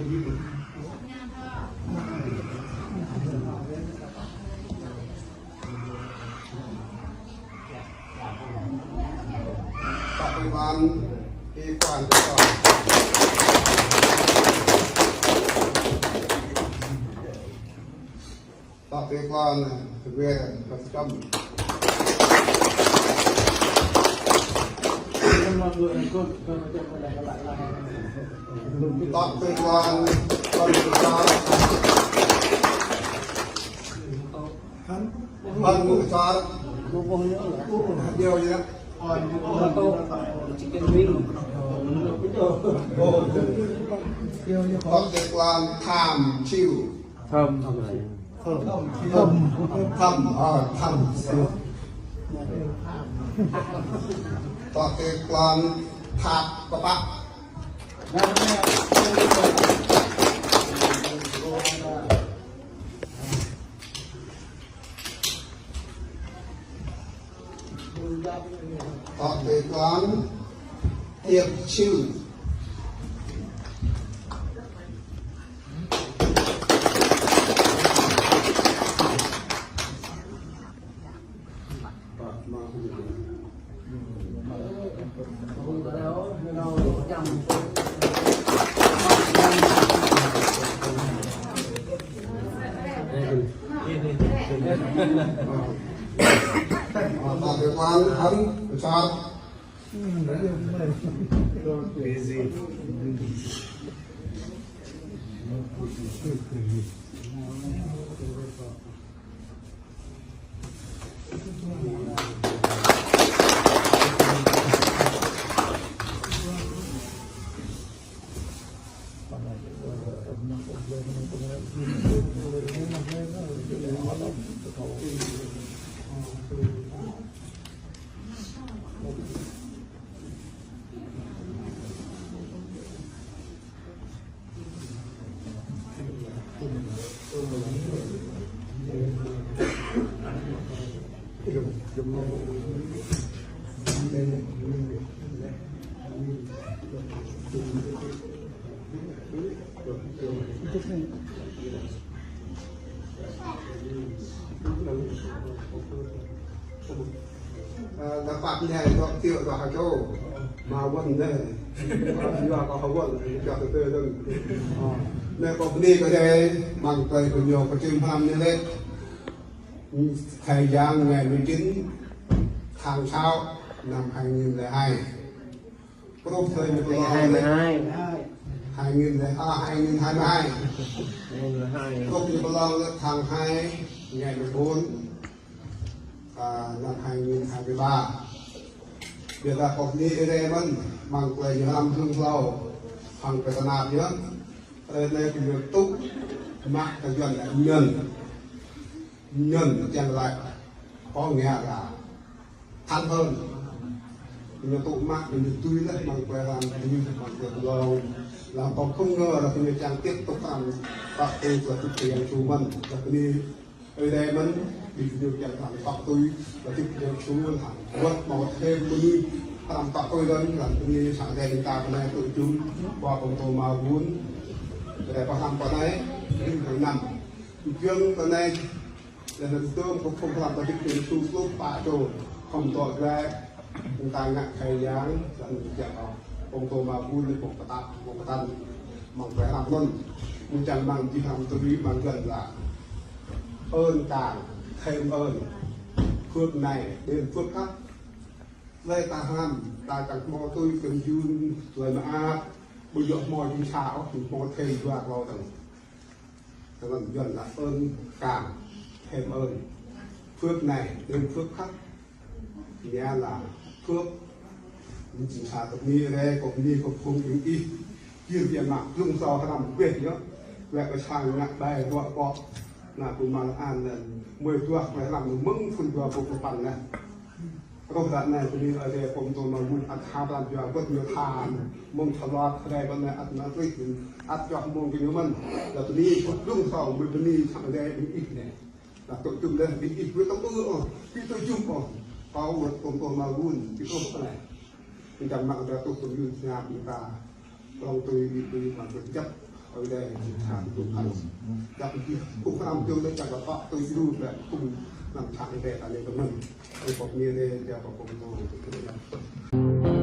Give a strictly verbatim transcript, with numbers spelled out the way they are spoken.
Các cơ quan, y quan, cơ quan. Các cơ quan, thực hiện, vật cấm. Các cơ quan, con người ta. Hăn mục sar. Điều gì đó? Ồ. Có thể là tham chiêu. Tham. Tham. Tham. Ờ, tham. Có thể là thap kơpă. Có thể là tiệc chiêu. Các cơ quan, hăn, sar. Ơ, đa păt ñu dŏ tiŏ dŏ ha čô. Mă wăn anai. Yua kơ ha wăn, yua kơ tơ dơ̆ng. Ơ, anai kâo bơni kơ Ơi Adai, mơ̆ng tơlơi kơ ñu pơčim hrăm ñu lĕ. Khai giảng ngày mười chín tháng sáu năm hai nghìn lẻ hai. Truh tơlơi ñu pơlong lĕ hai nghìn lẻ hai. Hai nghìn lẻ hai, hai nghìn hai mươi hai. Hai nghìn lẻ hai. Truh ñu pơlong lĕ tháng hai, ngày mười bốn, à, năm hai nghìn hai mươi ba. Ƀiă dah kâo bơni Ơi Adai mơ̆n, mơ̆ng tơlơi ñu hrăm hơnŭng hlâo, hăng pơtơnap yơh. Tơlơi anai kơ ñu tŭ, mă kơ Yuan lĕ ñuăn. Ñuăn, Yuan lĕ, có nghĩa là thánh hơn. Ñu tŭ mă, ñu tui lĕ, mơ̆ng tơlơi hrăm, ñu mơ̆ng tơlơi pơlong. Lăm pơ̆ng không ngờ là ñu čang tiếp tục hrăm, tŏ tui tơlơi tŭ Yang Yêsu mơ̆n, là bơni Ơi Adai mơ̆n, ƀing ñu čang hrăm tŏ tui, là tŭ Yang Yêsu mơ̆n hrăm. Wơ̆t hmâo thêm mơnuih hrăm tŏ tui lŏn, là bơni sang Ơi Adai ƀing ta pơ anai tŭ jum, ƀơi Pông Tô Ma Gun. Ơi Adai pơhrăm pơ anai, rĭm tháng năm. Jơ̆ng pơ anai, Lĕ anŭn tơm kơ khŏm hrăm ta dĭk tui tŭ pluh pă čô, khŏm dŏ glaĭ, ƀing ta ngă khai giảng, lĕ anŭn djă̱ kơ Pông Tô Ma Gun, pông pơtăp, pông pơtăn, mơ̆ng tơlơi hrăm anŭn, ñu čang mơ̆ng jih hrăm tui mơ̆ng Yuan lĕ. Ơn càng, thêm ơn, phước này đến phước khác. Tơlơi ta hrăm, ta čang hmâo tui kơ jun, tơlơi mơak, ƀu djơ̆ hmâo jing sa ôh, hmâo thêm dua klâo dơ̆ng. Tơlơi Yuan là ơn càng thêm ơn. Phước này đến phước khác. Nghĩa là phước, ñu jing sa tơlơi bơni, kâo bơni kơ phung ƀing ih. Kir biă mă, blung sô hrăm wĕh yơh. Wĕh kơ sang ngă ƀai ruă kŏ. Ană ƀu mă an anŭn. Mơi duah wĕh hrăm mơ̆ng phun dua pluh păn anai. Truh ră anai bơni Ơi Adai Pông Tô Ma Gun ăt hăp răm jua wơ̆t ñu tha mơ̆ng tơlơi ră anai ƀơi anai ăt mă trih ăt čoh mơ̆ng kơ ñu mơ̆n. Lă bơni kơ blung sô mơi bơni sang Ơi Adai ƀing ih anai. Lă tŭ jum lĕ ƀing ih ƀu tŭ ư ôh, ƀu tŭ jum ôh. Kâo wơ̆t Pông Tô Ma Gun, ƀu tŭ ôh anai. Ƀing čang mă Ơi Adai tŭ tŭ yun sơngap ƀing ta. Tong tui ƀing ƀing mă tŭ jăp. Ơi Adai, čih čar tŭ phan. Djăp ƀing gih, ƀu kơnăm tui lĕ čar kơ tŏ tui djru lĕ kum năm čar Ơi Adai ta lĕ tơmơ̆n. Ơi pŏk mĭ lĕ, djăp pŏk pŏk mĭ.